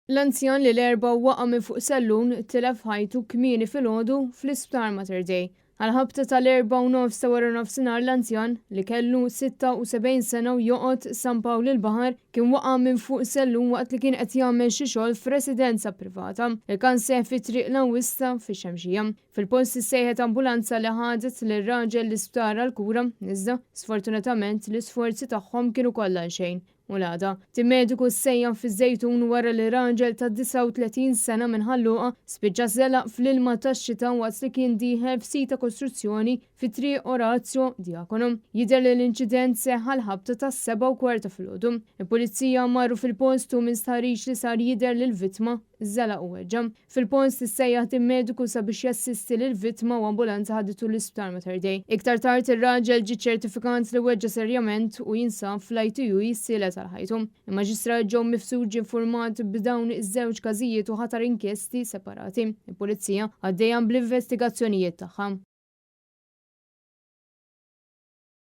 L-anzjan li l-Erbgħa waqa' minn fuq sellun tilef ħajtu kmieni filgħodu fl-Isptar Mater Dei. Għal-ħabta tal-4:30 ta' wara nofsinhar l-anzjan, li kellu 76 sena u joqgħod San Pawl il-Baħar, kien waqa' minn fuq sellun waqt li kien qed jagħmel xi xogħol f'residenza privata. Il-każ seħħ fi Triq L-Awwista fix-Xemxija. Fil-post issejħet ambulanza li ħadet lir-raġel l-isptar għall-kura, iżda, sfortunatament, l-isforzi tagħhom kienu kollha għalxejn. U l-għada, tim mediku ssejjaħ fiż-Żejtun wara li raġel ta' 39 sena minn Ħal Luqa spiċċa żelaq fl-ilma tax-xita waqt li kien dieħel f'sit ta' kostruzzjoni fi Triq Orazio Diacono. Jidher li l-inċident seħħ għall-ħabta tas-7:15 ta' filgħodu. Il-Pulizija marru fil-post u minn stħarriġ li sar jidher li l-vittma żelaq u weġġa'. Fil-post issejjaħ tim mediku sabiex jassisti lill-vittma u ambulanza ħaditu l-Isptar Mater Dei. Iktar tard ir-raġel ġie ċertifikat li weġġa' serjament u jinsab fl-ITU jissielet għal ħajtu. Il-Maġistrat Joe Mifsud ġie infurmat b'dawn iż-żewġ każijiet u ħatar inkjesti separati. Il-Pulizija għaddejja bl-investigazzjonijiet tagħha.